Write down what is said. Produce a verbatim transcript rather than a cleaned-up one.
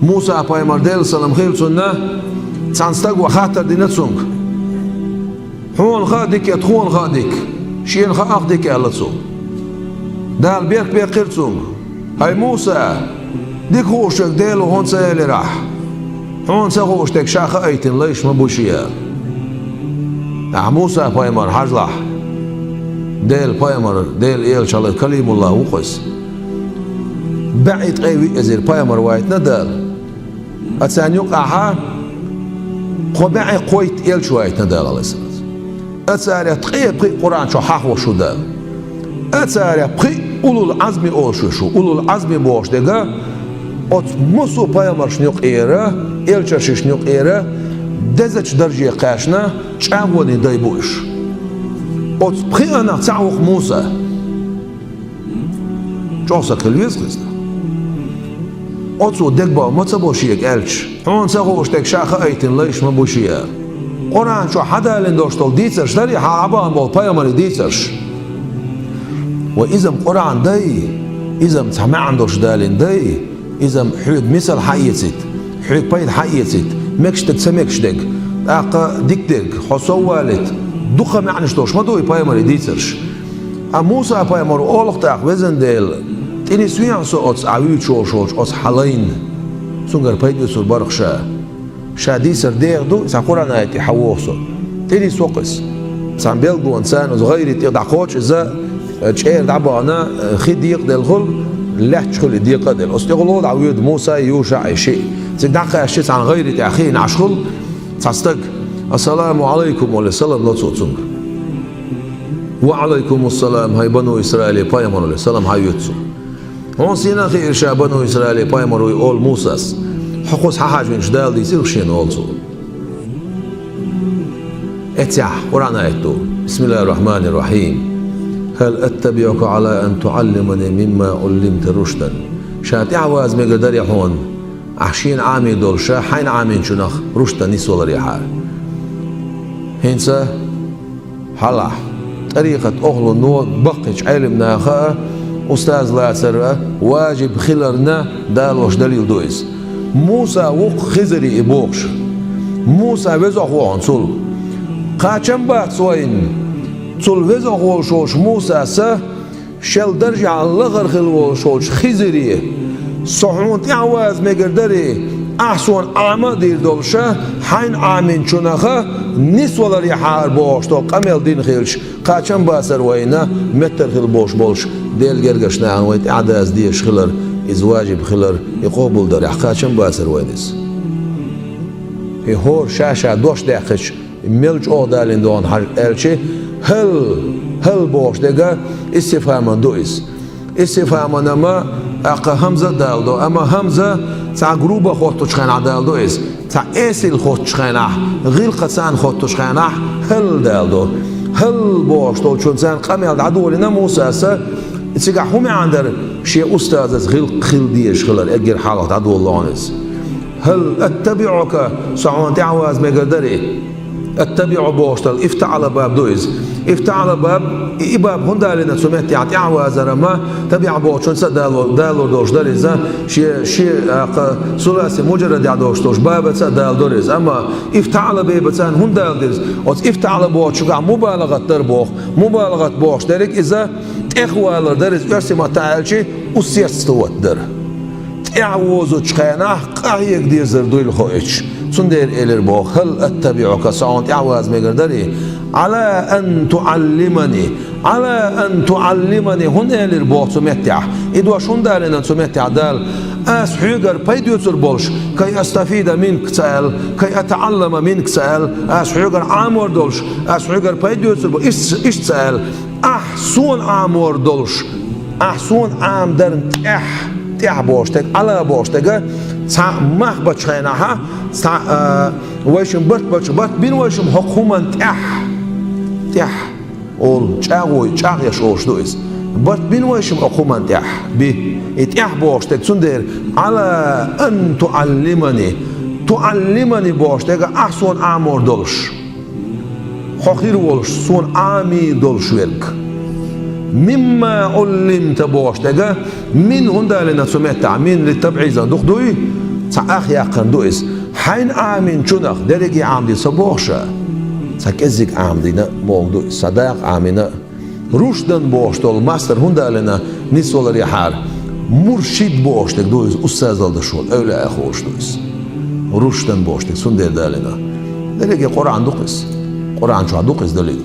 Муса-пайхамар, Делан салам хилла цунна, цхьана стага хаттар дина цунга: «Хьона хаа дика я, тхона хаа дика?» «Шена хаа дика», — аьлла цо. Дала берк беккхира цунга: «ХӀай Муса, дика хууш верг Дела ву хьона ца элира ахь. Хьона ца хууш дерг ша хаийтина лайш ма бу шен». Ахь Муса-пайхамар хьажалахь, Делан пайхамар, Делан элча хилла Калимуллах ву-кх иза. БӀе ткъе виъ эзар пайхамар вайтина Дала. А царна юкъахьа кхо бӀе кхойтта элча вайтина Дала, алейхиссалам. А царех ткъе пхиъ Къуръан чу хьахош ву Дала. А царех пхиъ улул Ӏазми олуш ву. Улул Ӏазми бохуш дерг оцу массо а пайхамаршна юкъера, элчанашна юкъера дезачу дарже кхаьчна чӀагӀонийн дай бу уьш. Оцу пхиъанах цхьаъ ву-кх Муса. ЧӀогӀа саг хила веза-кх иза. Оцо дегабовла ма ца бо шега аьлча, хьона ца хууш дерг ша хаийтина лайш ма бу шен. Къуръан чохь хьадалийна долуш долу дийцарш дарий хьан Ӏабахана болу пайхамарийн дийцарш? Ва иза-м Къуръан дай, иза-м цхьа маьӀна долуш далийна дай, иза-м хьоьга мисал хьаэцийта, хьоьга пайда хьаэцийта, мегаш дерг, ца мегаш дерг, тӀаккха дика дерг, хьо сов валийта, дукха маьӀнаш долуш ма ду и пайхамарийн дийцарш. Ткъа Муса-пайхамаро олу-кх тӀаккха: «Везан Дела, тӀе нисвехьа со оцу Ахь вуьйцуш волуш волчу оцу хьан лайна, цуьнгара пайда оьцур бара-кх ша. Ша дийцар деха ду, цхьа Къуръан аят тӀе хьан воху со. ТӀе нисво-кх иза». Цхьана белгонца царна оцу гӀайре тӀе дӀакхочу иза, чӀера дӀабахана, хи декъаделла хуьлу, лаьтташ хуьлу и декъаделла. Оцу тӀехула дӀавоьду Муса а, Юша а, и шиъ. Цига дӀакхаьчча цхьана гӀайре тӀехь хиъна Ӏаш хуьлу цхьа стаг. «Ассаламу Ӏалайкум», — олий, салам ло цо цуьнга. «Ва Ӏалайкумуссалам, хӀай Бану Исраиле пайхамар», — олий, салам хьаоьцу цо. «Хьуна сенах хиира ша Бану Исраиле пайхамар вуй?» — олу Мусас. «Хьо кхуза хьахьажийначу Дала дийцира шена», — олу цо. Эццехь Къуръан аят ду: «Бисмиллахир-рахманир-рахим. Хьал аттабиӀука Ӏала ан туӀаллимани мимма Ӏуллимта рушдан». Ша тӀаьхьаваза мегар дарий хьуна, ахь шена Ӏамийна долуш, ша хьайна Ӏамийначунах рушдан нисваларехьара. ХӀинца хьалахь, тӀарикъат охлуно, баккхийчу Ӏелам наха а, устаз лацар а важиб хиларна далош далил ду иза. Муса ву-кх Хизире и бохуш. Муса везох ву хьуна цул. Кхачам бац вайна, цул везох волуш волчу Мусаса шел даржехь лахара хила волуш волчу Хизире: «Со хьуна тӀаьхьаваза мегар дарий, ахь суна Ӏама а дийр долуша, хьайна Ӏамийначунаха нисваларехьара», — бохуш долу къамел дина хилча, кхачам бацара вайна меттара хила болуш болчу Делан гергарчу нахана вай тӀаьхьадаза дезаш хилар, иза важиб хилар, и къобалдарехь кхачам бацара вайна иза. И хӀора ша-ша дош даьккхича, мел чӀогӀа далийна догӀу хьажа аьлча, «хӀал», «хӀал» бохуш дерг истифхьаман ду иза. Истифхьаманна ма тӀаккха хӀамза а даладо, амма хӀамза цхьа груба хоттучу хенахь даладо иза. Цхьа эсала хоттучу хенахь, гӀиллакхца хоттучу хенахь «хӀал» даладо. «ХӀал» бохуш долчунна царна къамел дӀадолийна Мусаса, цигахь хӀун маьӀна дара, шен устазаца гӀиллакх хила дезаш хилар, эггара хьалха дӀадолало хьуна иза. «Хьал аттабиӀука», со хьуна тӀаьхьаваза мегар дарий? «АттабиӀу» бохуш долу «ифтаӀала» баб ду иза. «ИфтаӀала» баб, и, и баб хӀунда а лина цу меттехь тӀаьхьавазар, амма «табиӀа» бохучунца а дало-, далор долуш дара иза, шен, шен, а, кха, суласи муджаррадехь долуш долуш бабаца а даладора иза. Амма «ифтаӀала» бебаца хӀунда даладора иза? Оцу «ифтаӀала» бохучугахь мубалагӀат дара боху. МубалагӀат бохуш дерриг иза тӀехвалар дара иза, оьрсийн маттахь аьлча, усердствовать дара. ТӀаьхьавозучу хенахь къахьега дезар дуйла хоуьйтуш. Цундела элира боху: «ХӀал аттабиӀука», со хьуна тӀаьхьаваза мегар дарий? «Ӏала ан туӀаллимани». «Ӏала ан туӀаллимани» хӀунда элира боху цу меттехь? И дош хӀунда а лина цу меттехь Дала? Ас хьоьгара пайда оьцур болуш, «кай астафида минка» ца аьлла, «кай атаӀаллама минка» ца аьлла, ас хьоьгара Ӏамор долуш, ас хьоьгара пайда оьцур болуш, иштта, иштта ца аьлла, ахь суна Ӏамор долуш, ахь суна Ӏамадарна тӀехь, тӀехь бохуш дерг, «Ӏала» бохуш дерг, цхьа мах бачу хенахьа, цхьа, а, вайшимма барт бачу, барт бина вайшимма хӀокху хӀуманна тӀехь, тӀехь олу, чӀагӀо, чӀагӀъеш олуш ду иза. Барт бина вайшимма хӀокху хӀуманна тӀехь, би. И тӀехь бохуш дерг, цундела «Ӏала ан туӀаллимани», «туӀаллимани» бохуш дерг, ахь суна Ӏамор долуш. Хьо хир волуш, суна Ӏамийр долуш верг. «Мимма Ӏуллимта» бохуш дерг, «мин» хӀунда а лина цу меттехь, «мин» литтабӀизан дукха дуй, Цхьа ах яьккхина ду иза. Хьайна Ӏаминчунах дерриге Ӏамаде ца бохуш а, цхьа кӀеззиг Ӏамадина а боху ду иза, цхьа дакъа Ӏамина а. Рушдан бохуш долу мастер хӀунда аьллина нисваларехьара, муршид бохуш дерг ду иза, устаз лардеш волу, эвлаяъ хууш ду иза. Рушдан бохуш дерг цундела ду аьллина. Дерриге Къуръан ду-кх иза. Къуръан чохь ду-кх иза далил.